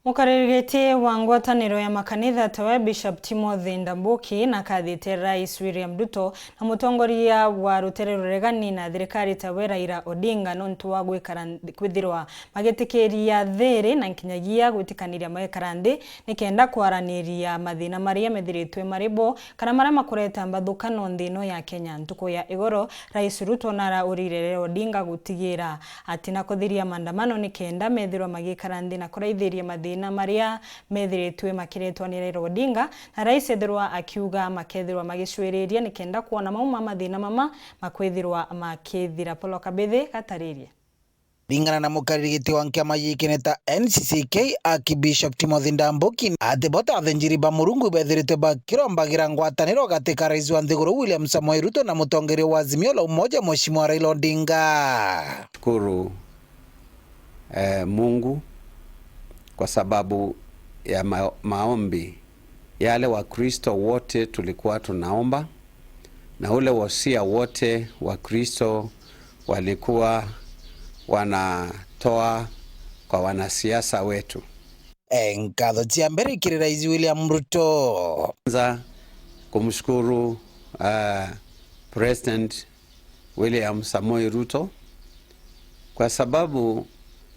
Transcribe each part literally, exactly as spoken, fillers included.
Mukaririgiti wa ngwataniro ya makanitha tawe Bishop Timothy Ndambuki nakathite Rais William Ruto na mutongoria wa rutere ruregani na thirikari tawe Raila Odinga nontu wa gwikara nth-, kwithirwa magitikiria thiri na nkinyagia gwitikaniria magekara nthi nikenda kwaraniria mathina maria methiritwe mari bo kana maria makureta mbathukano nthi ino ya Kenya. Ntuku ya igoro, Rais Ruto naraurire Raila Odinga gutigira ati na kuthiria maandamano nikenda methirwa magikara nthi na kuraithiria mathina maria methiritwe makiretwa ni Raila Odinga, na rais ethirwa akiuga makethirwa magicwiriria nikenda kwona mau ma mathina mama makwithirwa makithira. Paul Kabithi gataririe. Ringana na mukaririgiti wa nkiama yiikene ta N C C K, Archbishop Timothy Ndambuki, ati bo ta athinjiri ba Murungu bethiritwe bakirombagira ngwataniro gati ka rais wa nthiguru William Samoei Ruto na mutongeria wa Azimio la Umoja Mheshimiwa Raila Odinga. Shukuru, eh, Mungu kwa sababu ya ma-, maombi yale Wakristo wote tulikuwa tunaomba, na ule wosia wote Wakristo walikuwa wanatoa kwa wanasiasa wetu. E, nkatho cia mbere kiri Rais William Ruto. Kwanza, kumshukuru, ah, President William Samoei Ruto kwa sababu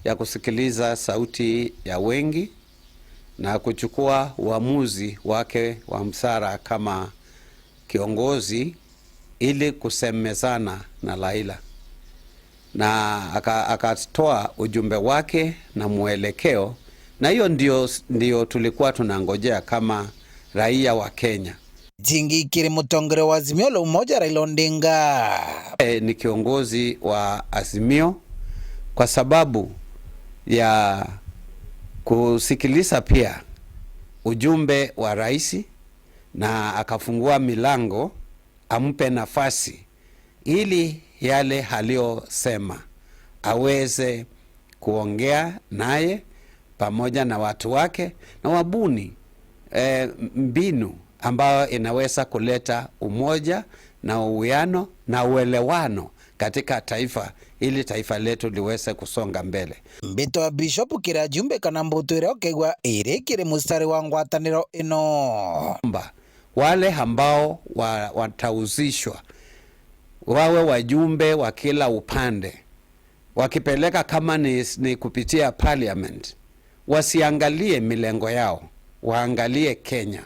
ya kusikiliza sauti ya wengi na kuchukua uamuzi wake wa msara kama kiongozi ili kusemezana na Raila. Na aka-, akatoa ujumbe wake na mwelekeo, na hiyo ndio, ndio tulikuwa tunangojea kama raia wa Kenya. Jingi kiri mutongeria wa Azimio la Umoja Raila Odinga. Eh, ni kiongozi wa Azimio kwa sababu ya kusikiliza pia ujumbe wa rais, na akafungua milango ampe nafasi ili yale aliyosema aweze kuongea naye pamoja na watu wake na wabuni, eh, mbinu ambayo inaweza kuleta umoja na uwiano na uelewano katika taifa ili taifa letu liweze kusonga mbele. Mbito ya Bishop kiri ajumbe kana mbutu iria ukaigua iri kiri mustari wa ngwataniro ino. Mba, wale ambao wa-, watahusishwa wawe wajumbe wa kila upande, wakipeleka kama ni, ni kupitia parliament, wasiangalie milengo yao, waangalie Kenya,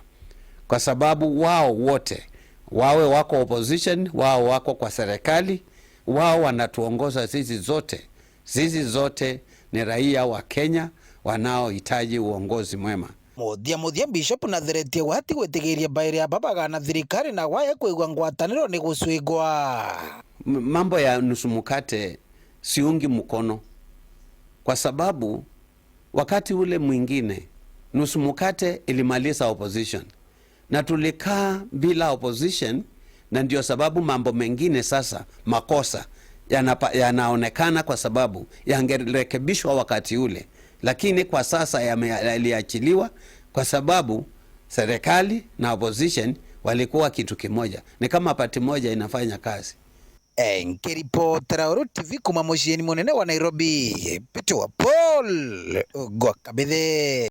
kwa sababu wao wote, wawe wako opposition, wao wako kwa serikali, wao wanatuongoza sisi zote. Sisi zote ni raia wa Kenya wanaohitaji uongozi mwema. Muthia muthia, Bishop natheretie wati gwitigiria bairi aba bagana thirikari na waye kwigua ngwataniro ni gucwigwa. M-, mambo ya nusu mkate siungi mkono, kwa sababu wakati ule mwingine nusu mkate ilimaliza opposition, na tulikaa bila opposition, na ndio sababu mambo mengine sasa, makosa yanapa-, yanaonekana kwa sababu yangerekebishwa wakati ule, lakini kwa sasa yame-, yaliachiliwa kwa sababu serikali na opposition walikuwa kitu kimoja, ni kama pati moja inafanya kazi. Eh, nkiripotera Uru T V kuma muciini munene wa Nairobi, Peter wa Paul Gwa Kabithe.